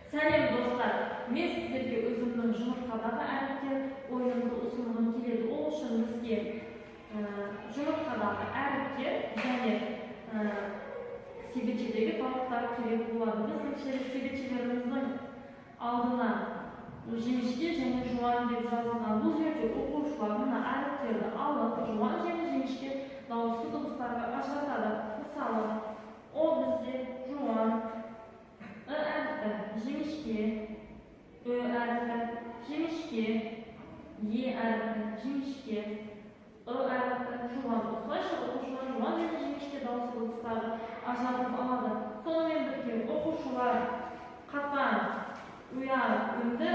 Сәлем, достар! Мен сіздерге өзімнің жұмыртқадағы әріптер ойынымды ұсынғым келеді. Ол үшін бізге жұмыртқадағы әріптер және себетшедегі тауықтар керек болады. Біздің себетшелеріміздің алдына жіңішке және жуан деп жазылған. Бұл жерде оқушылар мына әріптерді алып, жуан және жіңішке дауысты дыбыстарға ажыратады. Мысалы, О бізде жуан, Ы әрпі жіңішке, Ö әрпі жіңішке, Е әрпі жіңішке, Ы әрпі жуан. Осылайша оқушылар жуан және жіңішке дауысты дыбыстарды ажыратып алады. Сонымен бірге оқушылар қатаң, ұяң, үнді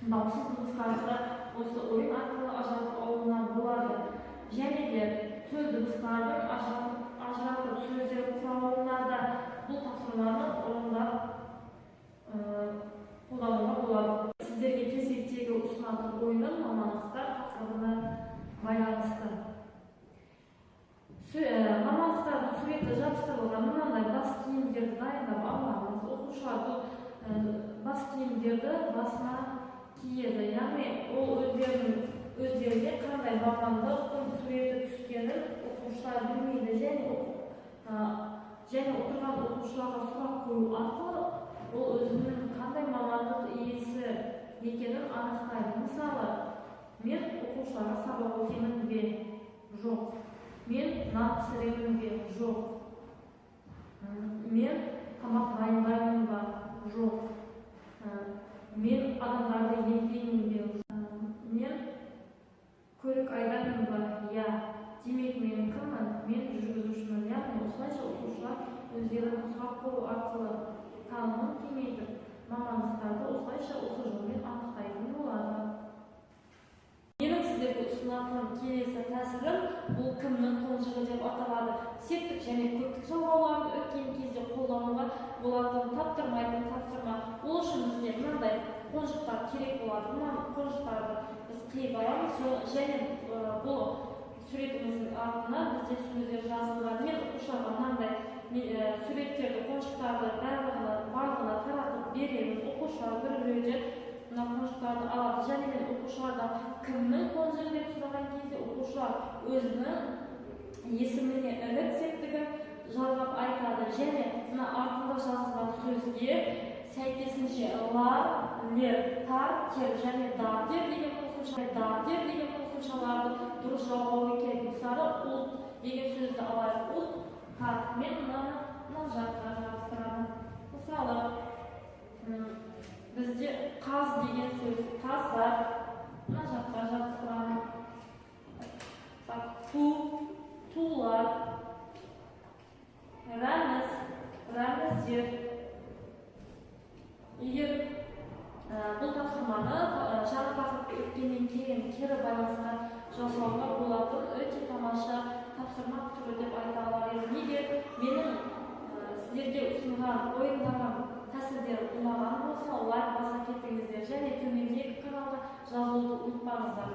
дауыссыз дыбыстарды осы ойын арқылы ажыратып алуына болады. Және де төл дыбыстардың ажыратып сөздер құрауына да бұл тапсырманы орындап қолдануға болады. Сіздерге кезектегі ұсынатын ойыным мамандықтар тақырыбына байланысты. Мамандықтардың суреті жабыстырылған мынандай бас киімдерді дайындап аламыз. Оқушылар бұл бас киімдерді басына киеді. Яғни ол өздеріне қандай мамандықтың суреті түскенін оқушылар білмейді. Және отырған оқушыларға сұрақ қою арқылы ол өзінің қандай мамандық иесі екенін анықтайды. Мысалы, мен оқушыларға сабақ өтемін бе? Жоқ. Мен нан пісіремін бе? Жоқ. Мен тамақ дайындаймын ба? Жоқ. Мен адамдарды емдеймін бе? Мен көлік айдаймын ба? Иә. Демек, мен кіммін? Мен жүргізушімін. Яғни осылайша оқушылар өздерінің сұрақ қою арқылы танымын кеңейтіп, мамандықтарды осылайша осы жолмен анықтайтын болады. Менің сіздерге ұсынатын келесі тәсілім бұл кімнің қонжығы деп аталады. Септік және көптік жалғауларын өткен кезде қолдануға болатын таптырмайтын тапсырма. Ол үшін бізге мынандай қонжықтар керек болады. Мына қонжықтарды біз қиып аламыз және бұл суретіміздің артына бізде сөздер жазылған. Мен оқушыларға мынандай суреттерді, қонжықтарды барлығына таратып беремін. Оқушылар бір-біреуден мына қонжықтарды алады. Және мен оқушылардан кімнің қонжығы деп сұраған кезде оқушылар өзінің есіміне ілік септігін жалғап айтады. Және мына артында жазылған сөзге сәйкесінше лар, лер, тар, тер және дар, дер деген қосымша, дар, дер деген қосымшаларды дұрыс жалғауы керек. Мысалы, ұлт деген сөзді алайық. Ұлт, тар. Мен мынаны мына жаққа жабыстырамын. Мысалы, бізде қаз деген сөз, қаздар, мына жаққа жабыстырамын. Ту, тулар, рәміз, рәміздер. Егер бұл тапсырманы жаңа тақырыпты өткеннен кейін кері байланысқа жасауға болатын өте тамаша тапсырма түрі деп айта алар едім. Егер менің сіздерге ұсынған ойындарым, тәсілдерім ұнаған болса, лайк баса кетіңіздер және төмендегі каналға жазылуды ұмытпаңыздар.